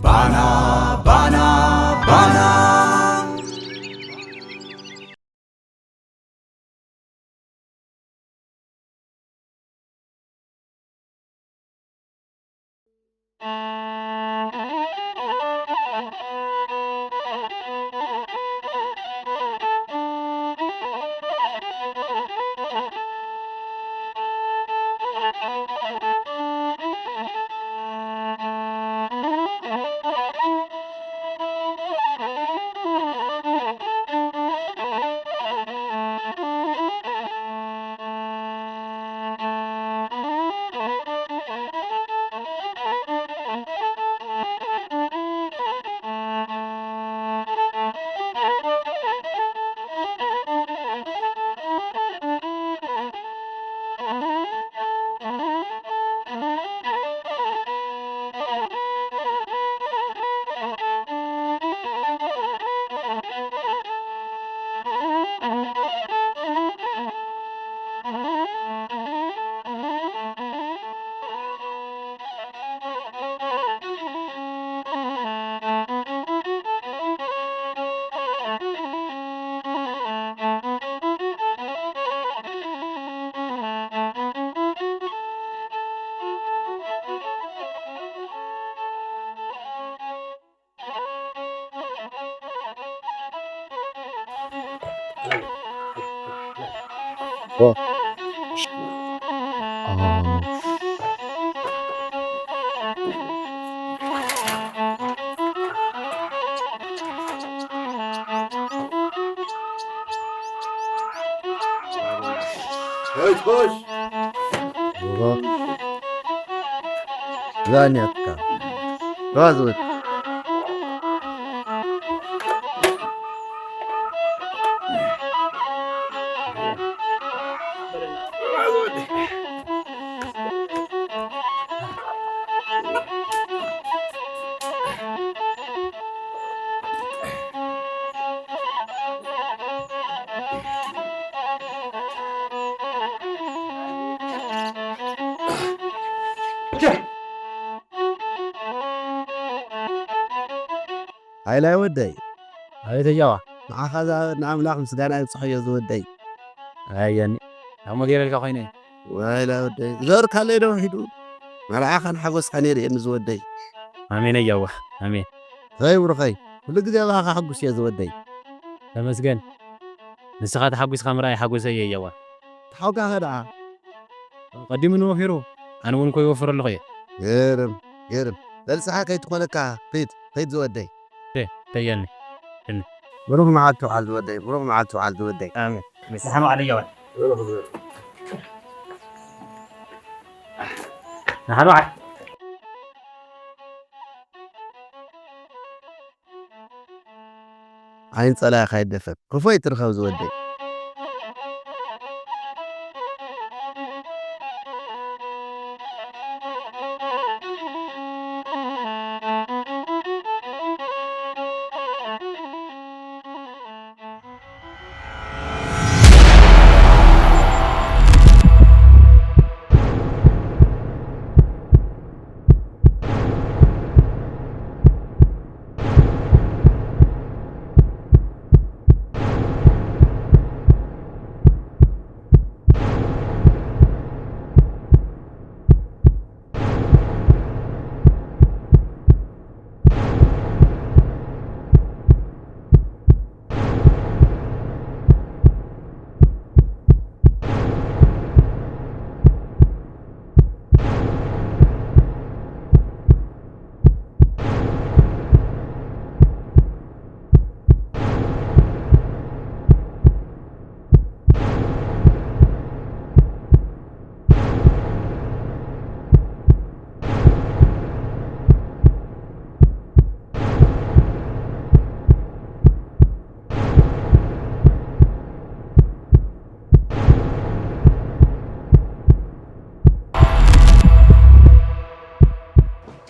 ባና ባና ባና። ሆሽ ሆሽ። ዛኛትካ ራዝወት። ሃይላይ ወደይ። ኣቤት ኣያዋ። ንዓኻ ዝሃበና ኣምላኽ ምስጋና ይብጽሖ እዮ ዝወደይ። ኣየኒ። ኣሞ ገይረልካ ኮይነ። ዋይላይ ወደይ። ዝገበርካለይ ዶ ውሒዱ? መርዓኻን ሓጎስካን የርእየኒ ዝወደይ። ኣሜን ኣያዋ። ኣሜን። ኸይ ብሩኸይ። ኩሉ ግዜ ብኣኻ ሕጉስ እየ ዝወደይ። ተመስገን። ንስኻ ተሓጒስካ ምርኣይ ሓጎሰይ እየ ኣያዋ። ተሓውካኸ ደኣ? ቀዲሙ ንወፊሩ፣ ኣነ እውን እኮ ይወፍር ኣለኹ እየ። ግርም፣ ግርም። በል ንስኻ ከይትኾነካ፣ ኺድ፣ ኺድ ዝወደይ። ተ-፣ ተየኒ። እኒ። ብሩኽ መዓልቲ ውዓል ዝወደይ፣ ብሩኽ መዓልቲ ውዓል ዝወደይ። ኣሜን። ምስ ደሓን ዋዕል እያዋል። ብሩኽ፣ ብሩኽ። ደሓን ዋዕል። ዓይኒ ጸላኢኻ ይደፈን። ክፉእ ኣይትርኸብ ዝወደይ።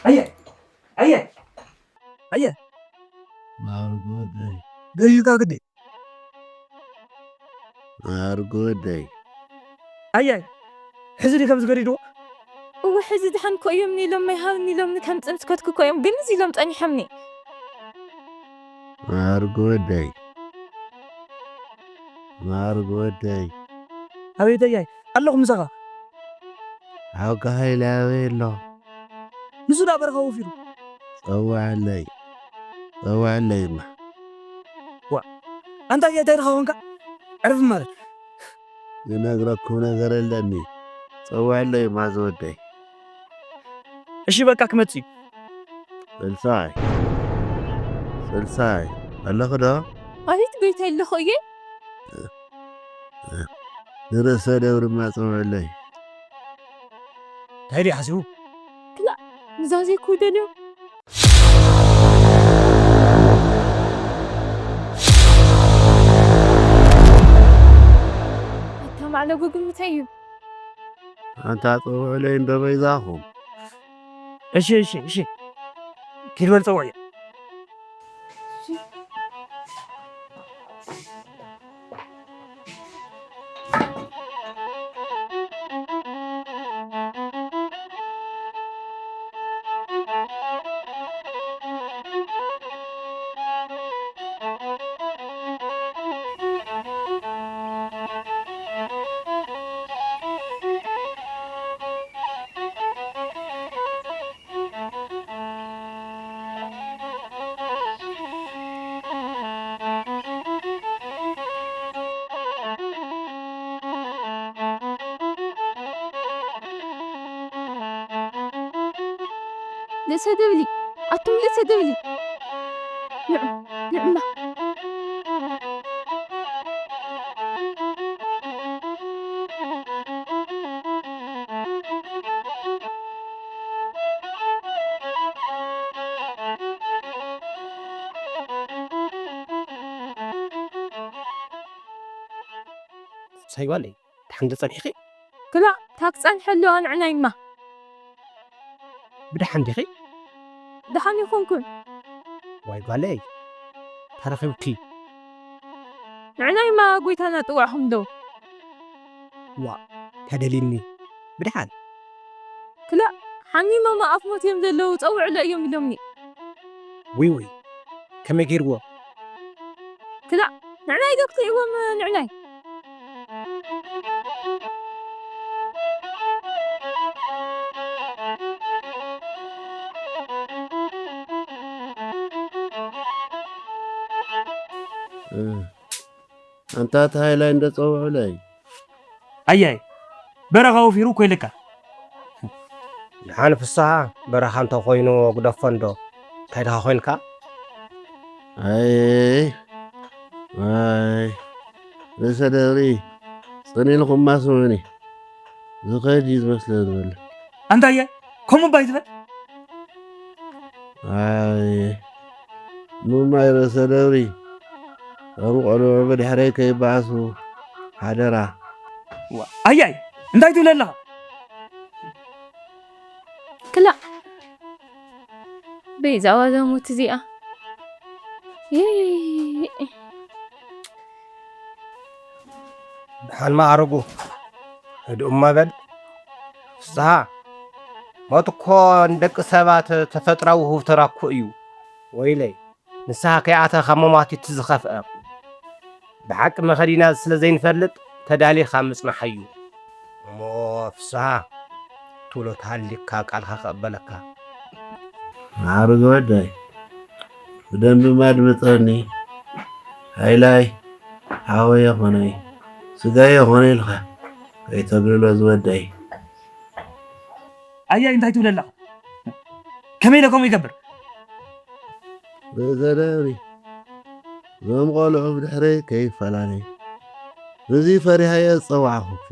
ኣየ፣ ኣየ፣ ኣየ። ማርጎደይ። ገይጋ ግዲ። ማርጎደይ። ኣየ፣ ሕዚ ድዩ ከምዚ ገዲዱ? እወ፣ ሕዚ ድሓን ኮ እዮም ኢሎም፣ ማይ ሃብኒ ኢሎምኒ፣ ከም ጽንስ ከትኩ ኮ እዮም፣ ግን እዚ ኢሎም ጸኒሖምኒ። ማርጎ ወደይ፣ ማርጎ ወደይ። ኣቤት ኣያይ፣ ኣለኹ ምሳኻ። ሓውካ ሃይለ ኣበይ ኣሎ? ንሱ ናብ በረኻ ወፊሩ። ጸውዓለይ፣ ጸውዓለይ እማ። ዋ፣ ኣንታ ኣያይ እንታይ ድኻ ኾንካ? ዕርፍ ማለት። ዝነግረኩም ነገር ኣለኒ። ጸውዓለይ እማ ዝወደይ። እሺ በቃ ክመጽእ እዩ። ስልሳይ፣ ስልሳይ፣ ኣለኺ ዶ? ኣቤት ጎይታይ ኣለኹ እየ። ንርእሰ ደብሪ እማ ጸውዓለይ። እንታይ ድዩ ሓሲቡ? ክላእ፣ ንዛዜ ክውደል እዩ። ኣታ ማዕለጉ ግምተይ እዩ። ኣንታ ጸውዑለይ እንዶ በይዛኹም። እሺ፣ እሺ፣ እሺ። ኪድ በል ጸውዕዮ። ልእሰ ደብሊ፣ ኣቱም ልእሰ ደብሊ። ንዑ፣ ንዑማ። ሳይ ጓለይ፣ ደሓን ዶ ጸኒሕኺ? ክላእ፣ እታ ክጸንሐሉ ኣንዕናይማ። ብደሓን ዲኺ? ደሓን ይኹንኩን። ዋይ ጓለይ፣ ተረኺብኪ። ንዕናይማ ጎይታና ጥዋዕኹም ዶ? ዋ፣ ተደሊኒ። ብደሓን። ክላእ፣ ሓሚሞም ኣብ ሞት እዮም ዘለዉ፣ ጸውዕሎ እዮም ኢሎምኒ። ውይ ውይ፣ ከመይ ገይርዎ? ክላእ፣ ንዕናይ ዶ ክትርእይዎም፣ ንዕናይ? እ፣ ኣንታ እቲ ሃይላይ እንደ ጸውዑለይ። ኣያይ፣ በረኻ ወፊሩ እኮ ኢልካ። ደሓን ፍስሃ፣ በረኻ እንተ ኾይኑ ግደፎ እንዶ። እንታይ ደኻ ኾይንካ? ኣይ፣ ኣይ፣ ርእሰ ደብሪ፣ ጽን ኢልኩማ ስምዑኒ። ዝኸይድ እዩ ዝመስለኒ ዘሎ። ኣንታ ኣያይ፣ ከምኡ እባ ኣይትበል። ኣይ፣ ሙማይ ርእሰ ደብሪ፣ እቶም ቆልዑ ብድሕረይ ከይበኣሱ ሓደራ። ዋ፣ ኣያይ፣ እንታይ ትብል ኣለኻ? ክላእ፣ በይዛዋ ዘሙት እዚኣ። ይይ። ደሓን መዓርጉ፣ ህድኡማ በል። ፍስሃ፣ ሞት እኮ ንደቂ ሰባት ተፈጥራዊ ውህብቶና እኮ እዩ። ወይለይ፣ ንስኻ ከይኣተኻ ምሟት እቲ ዝኸፍአ። ብሓቂ መኸዲና ስለ ዘይንፈልጥ ተዳሊኻ ምጽናሕ እዩ። እሞ ፍስሃ፣ ቶሎ ተሃሊካ ቃልካ ክቕበለካ። መዓርግ ወደይ፣ ብደንቢ ማድምጸኒ። ሃይላይ፣ ሓወየ ኾነይ፣ ስጋየ ኾነ ኢልካ ከይተግልሎ ዝወደይ። ኣያይ እንታይ ትብል ኣለኻ? ከመይ ኢለ ከምኡ ይገብር? ርእሰ ደብሪ፣ እዞም ቆልዑ ብድሕረይ ከይፈላለዩ። እዚ ፈሪሃየ ዝጸዋዕኹኩ።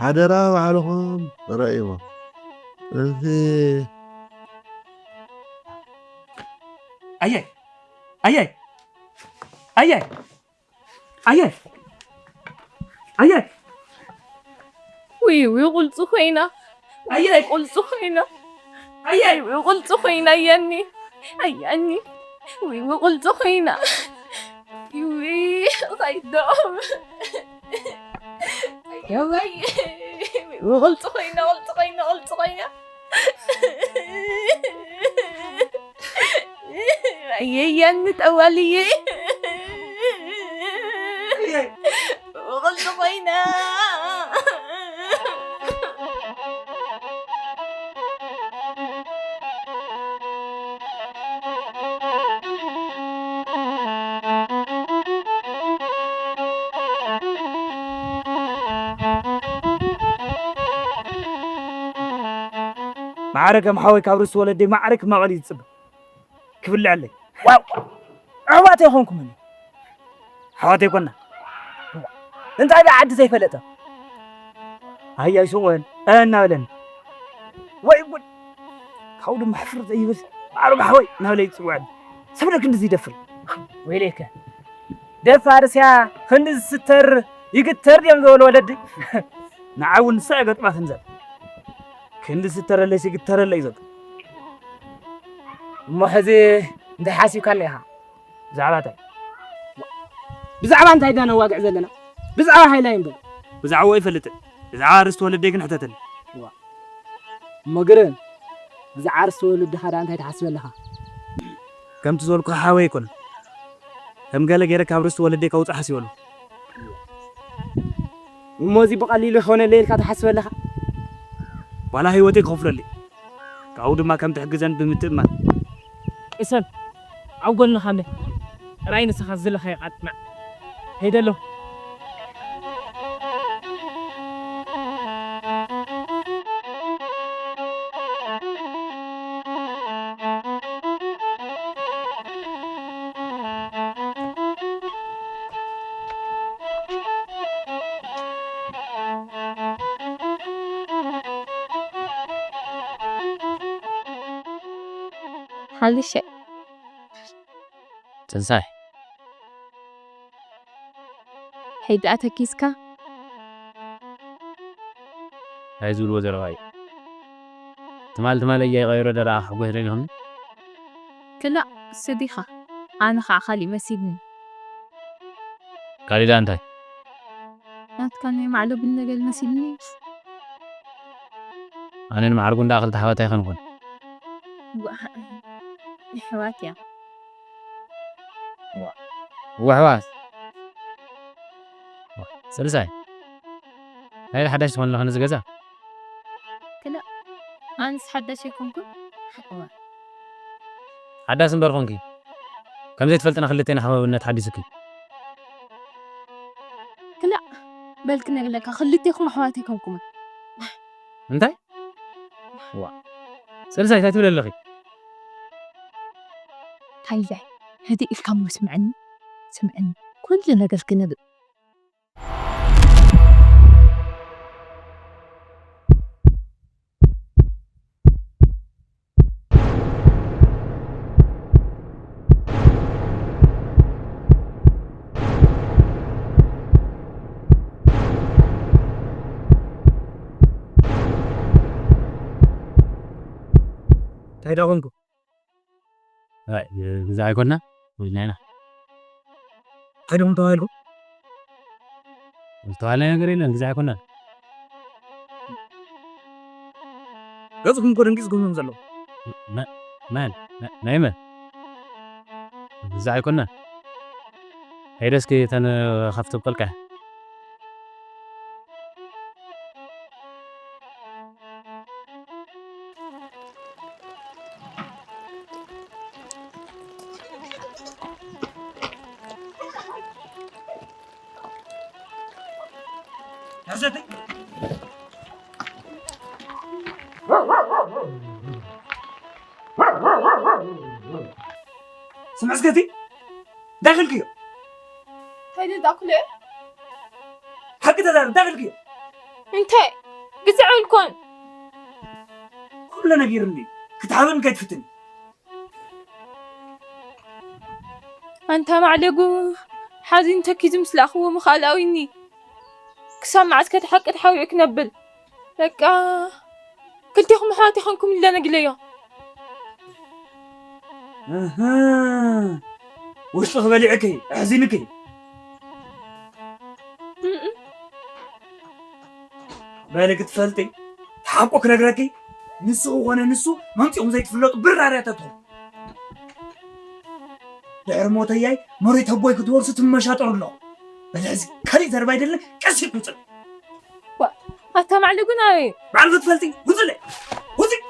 ሓደራ ባዕልኹም ረእይዎ። እዚ ኣያይ! ኣያይ! ኣያይ! ኣያይ! ኣያይ! ውይ፣ ውይ፣ ቁልፁ ኮይና። ኣያይ! ቁልፁ ኮይና። ኣያይ! ውይ፣ ቁልፁ ኮይና፣ ኣያኒ። ኣያኒ። ውይ፣ ውይ፣ ቁልፁ ኮይና። ውይ፣ ኸይዶም። ኣያይ! ወቕልፂ ኮይና፣ ወቕልፂ ኮይና፣ ወቕልፂ ኮይና። ኣየያን ጠዋልየ። ወቕልፂ ኮይና። ማዕረ ከም ሓወይ ካብ ርእሲ ወለደይ ማዕረ ክመቐል እዩ ዝጽበ። ክብልዐለይ። ዋው! ኣሕዋት ኣይኮንኩምን። ኣሕዋት ኣይኮና። እንታይ ደኣ ዓዲ ዘይፈለጠ? ኣህያ ይስወን እናበለኒ። ወይ ጉድ! ካብኡ ድማ ሕፍር ዘይብል ማዕረግ ሓወይ እናበለ ይጽውዐኒ። ሰብ ደክ እንደዚህ ይደፍር። ወይለከ። ደፋር እስያ ክንዲ ዝስተር ይግተር ድዮም ዝበሉ ወለዲ? ንዓው ንሳ እያ ገጥማትን ዘላ። ክንዲ ዝተረለይስ ይግተረለይ ዘሎ። እሞ ሕዚ እንታይ ሓሲብካኒ ኢኻ? ብዛዕባ እንታይ? ብዛዕባ እንታይ ዳ ነዋግዕ ዘለና? ብዛዕባ ሃይላይ እምበር። ብዛዕባኡ ኣይፈልጥን። ብዛዕባ ኣርስቲ ወለደይ ግን ሕተተኒ። እሞ ግርም፣ ብዛዕባ ኣርስቲ ወለድኻ ደኣ እንታይ ትሓስብ ኣለኻ? ከምቲ ዝበልኩኻ ሓወይ ኣይኮነን። ከም ገለ ገይረ ካብ ርስቲ ወለደይ ከውፅእ ሓሲበ ኣለኹ። እሞ እዚ ብቐሊሉ ይኾነለይ ኢልካ ትሓስብ ኣለኻ? ዋላ ህይወተይ ክኸፍለሉ እየ። ካብኡ ድማ ከም ትሕግዘን ብምትእምማን። ቅሰን፣ ኣብ ጎንኻ ኣለ። ጥራይ ንስኻ ዝለኻ የቓጥና። ከይደ ኣለኹ። ሓልሸ ትንሳኤ ሄዳ ተኪስካ እንታይ ዝብልዎ ዘለዋ እዩ? ትማል ትማል እያ ይቐይሮ ደረኣ ክሕጎስ ደሊኹም? ክላእ፣ ስዲኻ። ኣነ ኸዓ ካሊእ መሲልኒ። ካሊእ ደኣ እንታይ? ናትካ ናይ ማዕዶ ብነገል መሲልኒ። ኣነን ማዕርጉን ደኣ ክልተ ኣሕዋት ኣይኸንኩን። ዋ፣ ኣሕዋት እያ። ዋ፣ ኣሕዋት። ዋ፣ ስልሳይ። ናይ ሓዳሽ ትኾን ኣለኻ ነዚ ገዛ? ክላእ፣ ኣነስ ሓዳሽ ኣይኮንኩን። ዋ። ሓዳስ እምበር ኾንኪ። ከም ዘይትፈልጥና ክልቴና ሓዋውነት ሓዲሱኪ። ክላእ፣ በል ክነግረካ፣ ክልቴኹም ኣሕዋት ኣይኮንኩምን። እንታይ? ዋ። ስልሳይ፣ እንታይ ትብል ኣለኺ? ሃይለ፣ ህድእ ኢልካ እሞ ስምዐኒ፣ ስምዐኒ። ኩሉ ነገር ክነግር እንታይ ደኣ ኮንኩ? ኣይ፣ ግዛ ኣይኮና፣ ወይናይና። እንታይ ደኹም ተባሂልኩም? ዝተባህለ ነገር የለን፣ ግዛ ኣይኮና። ገጽኩም እኮ ደንጊጽኩም እዮም ዘለዉ። መ-፣ መን? መ-፣ ናይ መን? ግዛ ኣይኮና። ሄደ እስኪ እተን ከፍቲ ብቀልካ። ስምዕ እስከ እቲ እንታይ ክልክዮ? እንታይ ደዳኩለ? ሓቂ ተዛረብ፣ እንታይ ክልክዮ? እንታይ? ግዛዕ ኣልኮን። ኩሉ ነጊርኒ፣ ክትሃበኒ ከይትፍትኒ። ኣንታ ማዕለጉ፣ ሓዚን ተኪዙ ምስ ለኣኽዎ ምኽኣል ኣዊኒ። ክሳብ መዓስ ከ እቲ ሓቂ ተሓቢኡ ክነብል? በቃ፣ ክልቴኹም ኣሕዋት ኢኹም ኢለ ነጊለዮ። እህ፣ ውሽጥኺ በሊዕኪ፣ ኣሕዚንኪ። እም። በሊ ክትፈልጢ፣ ሓቁ ክነግረኪ፣ ንስኺ ኮነ ንሱ መምፂኹም ዘይትፍለጡ ብራርያታት ኢኹም። ድሕሪ ሞተያይ መሬት ኣቦይ ክትወርሱ ትመሻጠሩ ኣለኹ። በዚ ሕዚ ካሊእ ዘረባ ኣይደልን፣ ቀስ ኢልኪ ውፅእ። ዋ፣ ኣታ ማዕለ ግን ኣበይ? ባዕልኺ ትፈልጢ፣ ውፅእ፣ ውፅእ።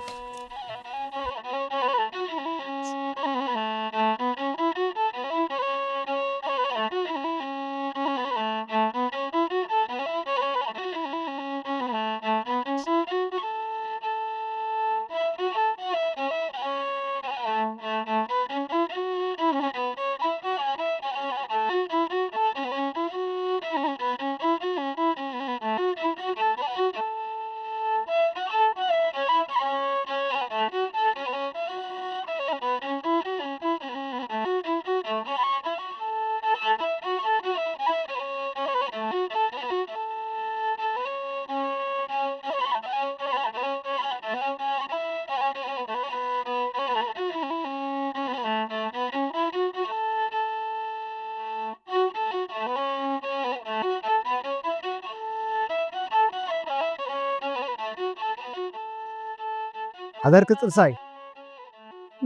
ሓደርኪ ጥብሳይ።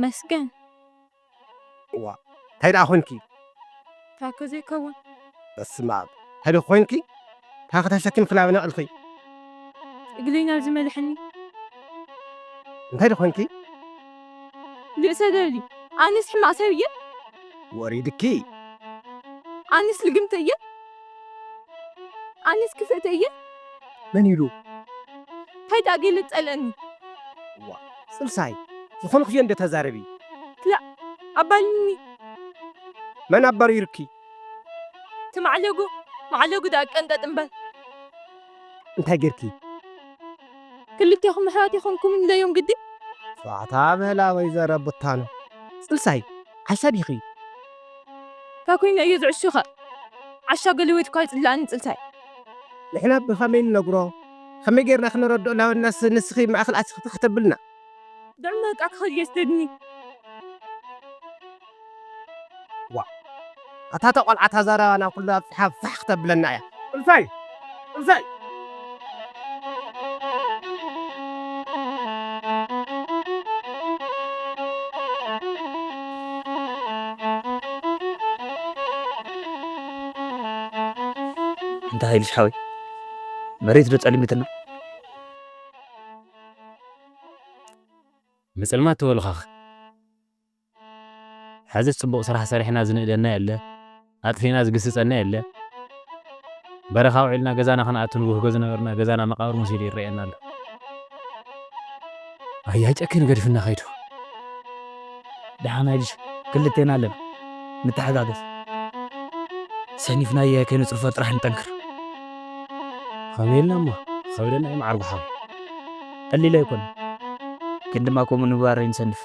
መስገን። እዋ፣ እንታይ ደኣ ኮንኪ? ታኮ ዘይከውን። በስመ ኣብ። እንታይ ደኣ ኮንኪ? ታኸ ተሸኪምኪ ላበና ኣልኺ? እግለይ ናብ ዝመልሐኒ። እንታይ ደኣ ኮንኪ? ልእሰ ደሊ። ኣነስ ሕማቕ ሰብ እየ? ወሪድኪ? ኣነስ ልግምቲ እየ? ኣነስ ክፍእቲ እየ? መን ኢሉ? እንታይ ደኣ ገለ ጸልአኒ? እዋ፣ ስልሳይ፣ ዝኾንኽዮ እንደ ተዛረቢ። ክላእ፣ ኣባልኒ። መን ኣባሪርኪ? እቲ ማዕለጉ፣ ማዕለጉ ደኣ ቀንጠጥ እምበር። እንታይ ጌርኪ? ክልቴኹም ኣሕዋት ኢኹም፣ ክምለዮም ግዲ። ፋታ በላ ወይዘሮ ቡታኑ። ስልሳይ፣ ዓሻ ዲኺ? እንታይ ኮይነ እየ ዝዕሹኸ? ዓሻ ገሊወት እኳ ይጽላእኒ ጽልሳይ። ንሕና ብኸመይ ንነግሮ? ከመይ ጌርና ክነረድኦ? ላበናስ ንስኺ ማእከል ኣቲኺ ትኽ ተብልና። ድዕመ በቃ ክኸድ እየ ስደድኒ። ዋ፣ ኣታ እታ ቆልዓ እታ ዘረባና ኩሉ ኣብጺሓ ፋሕ ክተብለና እያ። ጽልሳይ! ጽልሳይ! እንታይ ኢልሽ ሓወይ? መሬት ዶ ጸልሚትና? ምጽልማት ተወልኻኽ። ሕዚ ጽቡቕ ስራሕ ሰሪሕና ዝንእደና የለ፣ ኣጥፊእና ዝግስጸና የለ። በረኻ ውዒልና ገዛና ክንኣቱ ንብህጎ ዝነበርና ገዛና መቓብር መሲሉ ይረኣየና ኣሎ። ኣያ ጨኪኑ ገዲፍና ከይዱ። ደሓን ኣይልሽ፣ ክልቴና ኣለና። ንተሓጋገዝ። ሰኒፍናዮ ከይንጽርፎ ጥራሕ ንጠንክር። ከመይ ኢልና እሞ? ከብደና እዩ መዓርጉ ሓወይ። ቀሊል ኣይኮነን። ግን ድማ ከምኡ ንምግባር ንሰንፍ።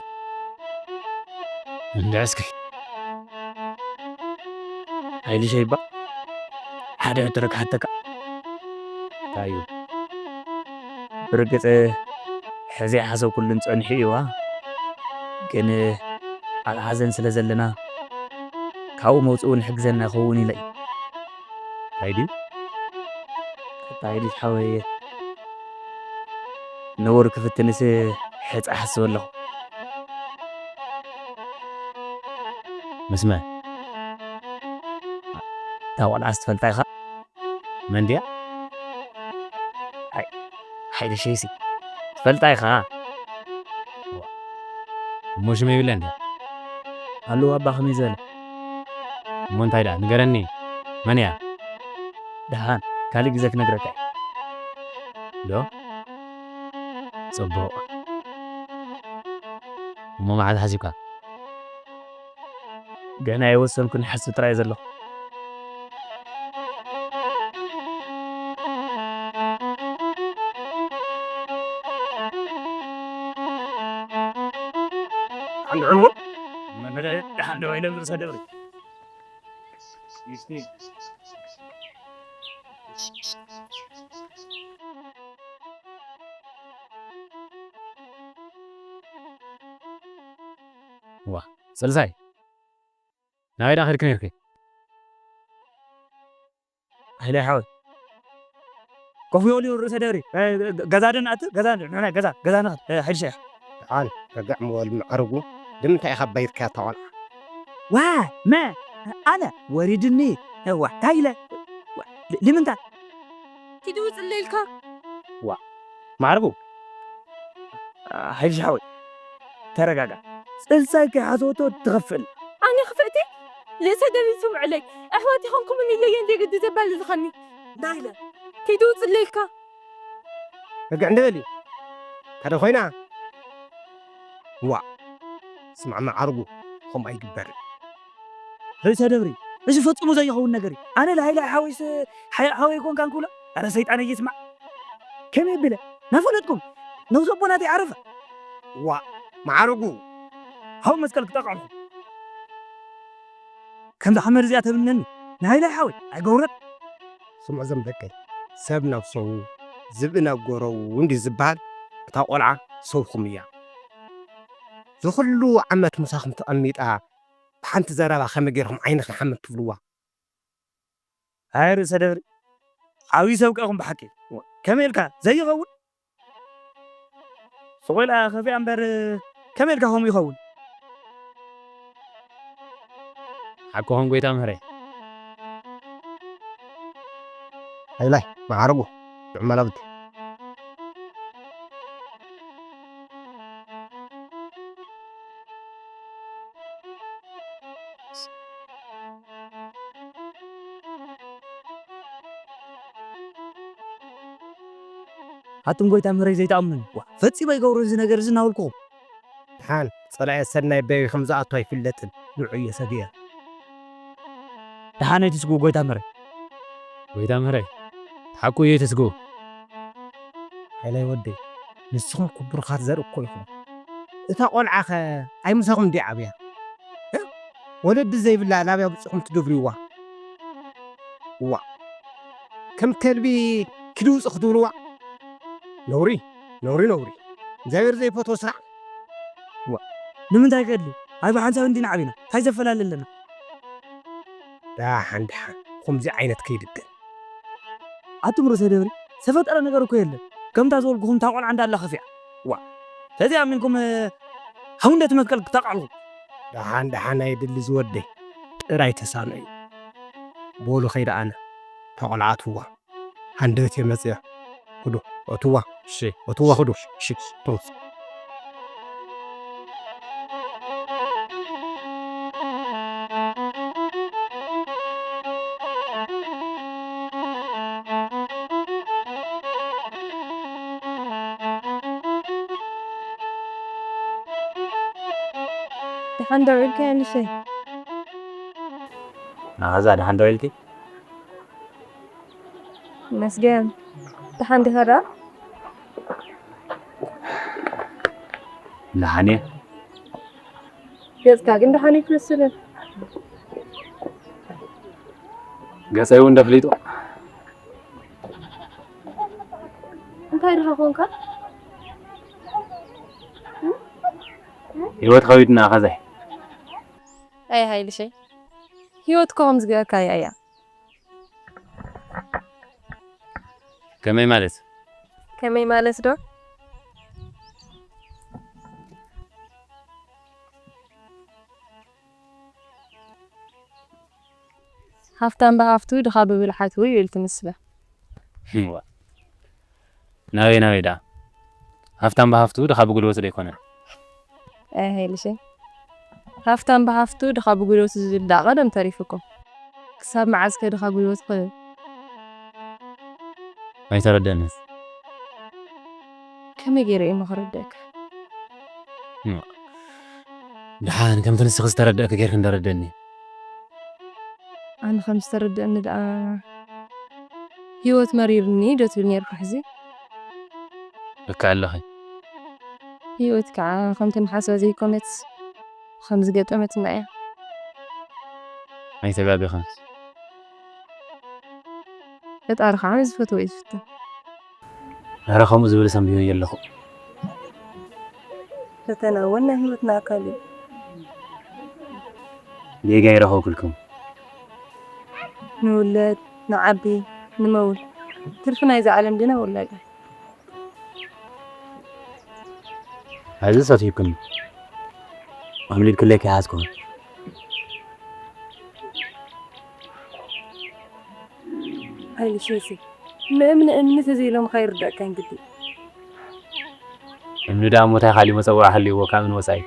እንድዒ እስኪ። ኣይልሸይ እባ፣ ሓደ ሕቶ ዶ ክሓተካ? እንታይ እዩ? ብርግጽ፣ ሕዚ ሓሰብ ኩሉን ጸኒሑ እዩዋ። ግን ኣብ ሓዘን ስለ ዘለና፣ ካብኡ መውጽኡ ንሕግዘና ይኸውን ኢለ እዩ። እንታይ ድዩ? እንታይ ድዩ ሓወየ? ነውር ክፍትንስ ሕጻ ሓስብ ኣለኹ። ምስ መን? እታ ቆልዓስ ትፈልጣ ኢኻ? መን ድያ? ኣይ፣ ሓይለ ሸይሲ። ትፈልጣ ኢኻ? እሞ ሽመ ይብለን ድያ? ኣለዋ እባ ከመይ ዝበለ? እሞ እንታይ ደኣ? ንገረኒ። መን እያ? ደሓን፣ ካልእ ግዜ ክነግረካ እየ። ዶ? ጽቡቕ። እሞ መዓዝ ሓሲብካ? ገና ኣይወሰንኩን፣ ይሓስብ ጥራይ ዘለኹ። ሓንቲ ዕሙር መመለ ደሓን ዶ ኢለ ዝርሰ ደብሪ። ዋ፣ ስልሳይ፣ ናበይ ደኣ ኸድኪ ነይርኪ? ሃይለ ሓወይ፣ ኮፍ ይበሉ ርእሰ ደብሪ። እ፣ ገዛ ዶ ንኣቱ? ገዛ ዶ? ንሕና ገዛ፣ ገዛ ንኸድ። እ፣ ሓይልሻ ኢኻ። ደሓን፣ ርግዕ ምበል መዓርጉ። ንምንታይ ኢኻ ባይርካያ እታ ቆልዓ? ዋ፣ መ፣ ኣነ ወሪድኒ። ዋ፣ እንታይ ኢለ? ዋ፣ ል-፣ ንምንታይ? ኪዱ ውፅእ ኢልካ። ዋ፣ መዓርጉ። ሓይልሻ ሓወይ፣ ተረጋጋ። ጽልጻይ ከይሓተወቶ ትኸፍል። ኣነ ክፍእቲ? ርእሰ ደብሪ ስምዑለይ። ኣሕዋት ይኾንኩምን ኢለየ እንደ ግዲ ዘባልልኸኒ። እንታይ ኢለ? ኪዱ ውፅእ ኢልካ። ርግዕ እንደ በሊ። ሓደ ኮይና። ዋ፣ ስማዕ መዓርጉ፣ ከምኡ ኣይግበርን። ርእሰ ደብሪ፣ እዚ ፈጽሙ ዘይኸውን ነገር እዩ። ኣነ ለሃይላይ ሓወይስ ሓ-፣ ሓወይ ኮንካን ክብሎ? ኣረ ሰይጣን እይስማዕ። ከመይ ብለ? ናፈለጥኩም። ነብሱ ኣቦ ናተይ ዓረፈ። ዋ፣ መዓርጉ። ሃው መስቀል ክጠቕዕኹም። ከምዛ ሓመድ እዚኣ ተብነኒ። ንሃይላይ ሓወይ፣ ኣይገብረን። ስምዑ ዘም ደቀይ፣ ሰብ ናብ ሰቡ፣ ዝብኢ ናብ ጎረቡ እንዲ ዝበሃል፣ እታ ቆልዓ ሰብኹም እያ። ዝኹሉ ዓመት ምሳኹም ተቐሚጣ፣ ብሓንቲ ዘረባ ከመይ ጌርኩም ዓይንኺ ሓመድ ትብልዋ? ኣይ ርእሰ ደብሪ፣ ዓብዪ ሰብ ከኹም ብሓቂ። ከመይ ኢልካ ዘይኸውን? ስቕ ኢላ ከፊኣ እምበር፣ ከመይ ኢልካ ከምኡ ይኸውን? ሓቅኹም ጎይታ ምህረይ። ሃይላይ፣ መዓርጉ፣ ጥዑም መላብቲ። ኣቱም ጎይታ ምህረይ ዘይትኣምኑኒ። ዋ፣ ፈጺመ ኣይገብሮን እዚ ነገር እዚ እናበልኩኹም። ደሓን፣ ጸላኤ ሰናይ በበይ ከም ዝኣቱ ኣይፍለጥን። ንዑ እየ ሰጊኤ። ደሓን ኣይትስግኡ ጎይታ ምህረይ። ጎይታ ምህረይ፣ ሓቁ እዩ ኣይትስግኡ። ሃይላይ ወደይ፣ ንስኹም ክቡርኻት ዘርኢ እኮ ኢኹም። እታ ቆልዓኸ ኣይምሳኹም እንድያ ዓብያ? እ? ወለዲ ዘይብላ ናብያ ብጽኹም ትድብርዋ? ዋ። ከም ከልቢ ኪዲ ውጽእ ክትብልዋ? ነውሪ፣ ነውሪ፣ ነውሪ። እግዚኣብሔር ዘይፈትዎ ስራሕ። ዋ። ንምንታይ ከድሊ? ኣይ ብሓንሳብ እንዲና ዓቢና። እንታይ ዘፈላለ ኣለና? ደሓን፣ ደሓን። ከምዚ ዓይነት ከይድገም። ኣቱም ርእሰ ደብሪ፣ ዝተፈጠረ ነገር እኮ የለን። ከምታ ዝበልኩኹም እታ ቆልዓ እንዳላ ከፊኣ። ዋ። ተዚ ኣሚንኩም፣ እ፣ ሃው እንደ ትመትከል ክተቃልኹ። ደሓን፣ ደሓን ኣይድሊ ዝወደይ። ጥራይ ተሳነዩ። በሉ ከይደ ኣነ። እታ ቆልዓ ኣትዋ። ሃንደበት እየ መጽያ። ክዱ፣ ኣትዋ። እሺ። ኣትዋ ክዱ። እሺ። ቶስ። ደሓን ዶ ውዒልካ ኣንሰይ? ናዛ ደሓን ዶ ውዒልኪ? መስገን። ደሓን ዲኻ ደኣ? ደሓን እየ። ገጽካ ግን ደሓን ኣይትመስልን። ገጸይ እውን ዶ ኣፍሊጡ? እንታይ ድኻ ኮንካ? ህይወት ከቢድና ኸዛይ። ኣይ ሃይልሸይ፣ ህይወት እኮ ከም ዝገበርካያ እያ። ከመይ ማለት? ከመይ ማለት ዶ? ሃፍታም ብሃፍቱ፣ ድኻ ብብልሓቱ ይብል ትምስለ። እዋ። ናበይ ናበይ ደኣ? ሃፍታም ብሃፍቱ፣ ድኻ ብጉልበቱ ዶ ኣይኮነን? ኣይ ሃይልሸይ። ሃፍታም ብሃፍቱ፣ ድኻ ብጉልበቱ ዝብል ደኣ ቀደም ተሪፉኩም። ክሳብ መዓዝ ከ ድኻ ጉልበትከ? ኣይተረደኣንን። ከመይ ገይረ እየ እሞ ክርደኣካ? እም። ደሓን ከምቲ ንስኺ ዝተረደእኪ ጌርኪ እንደረደኒ። ኣነ ከም ዝተረደእኒ ደኣ ህይወት መሪርኒ ዶ ትብል ኔርካ ሕዚ? ልክዕ ኣለኺ። ህይወት ከዓ ከምቲ ንሓስባ ዘይኮነትስ፣ ከም ዝገጠመትና እያ። ኣይተጋገኽን። ፈጣሪ ከዓ ንዝፈትዎ እዩ ዝፍትን። ኣረ ከምኡ ዝብል ሰንቢበ ኣለኹ። ፈተና እውን ናይ ህይወትና ኣካል እዩ። ጌጋ ይረኸብኩልኩም። ንውለድ፣ ንዓቢ፣ ንመውት። ትርፊ ናይዛ ዓለም ድና ወላዳ። ሕዚ ሰትዩክኒ ኣምሊልክለይ ከይሓዝኩም ኣይልሸሲ ንእምኒ እምኒ ተዘይሎም ከይርዳእካን ግዲ። እምኒ ደኣ እሞ እንታይ ካልእ መጸውዒ ሃልይዎ ካብ እምኒ ወጻኢ?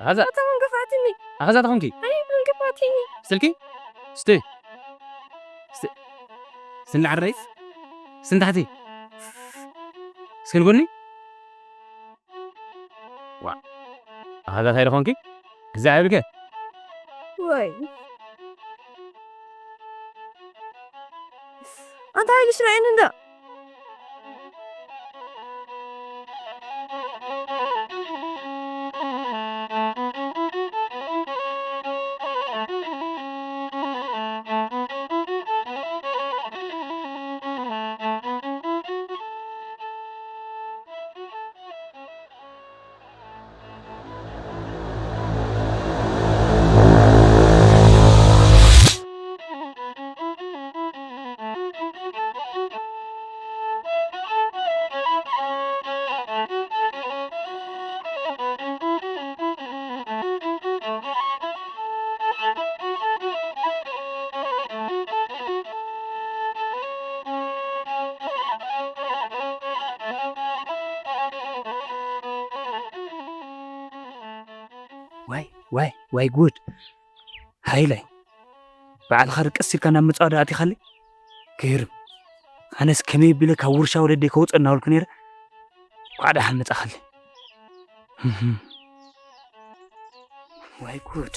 ኣኸዛ ኣታ መንገፋትኒ ኣኸዛ ተኾንኪ ኣይመንገፋትኒ ስልኪ ስቲ ስቲ ስንላዓረይስ ስንታሕቲ ስክንጎኒ ዋ ኣኸዛ እንታይ ደኾንኪ እዛ ዕብልከ ወይ ኣንታ ኢልሽ ርኣየኒ እንዳ ዋይ ዋይ ዋይ ጉድ! ሃይላይ ባዕልኻ ርቀስ ኢልካ ናብ መጻወዲ ኣቲኻለይ? ክህርም ኣነስ ከመይ ቢለ ካብ ውርሻ ወለደይ ከውፅእ እናበልኩ ነይረ ኳዕ ደሓን መጻኻለይ። ዋይ ጉድ!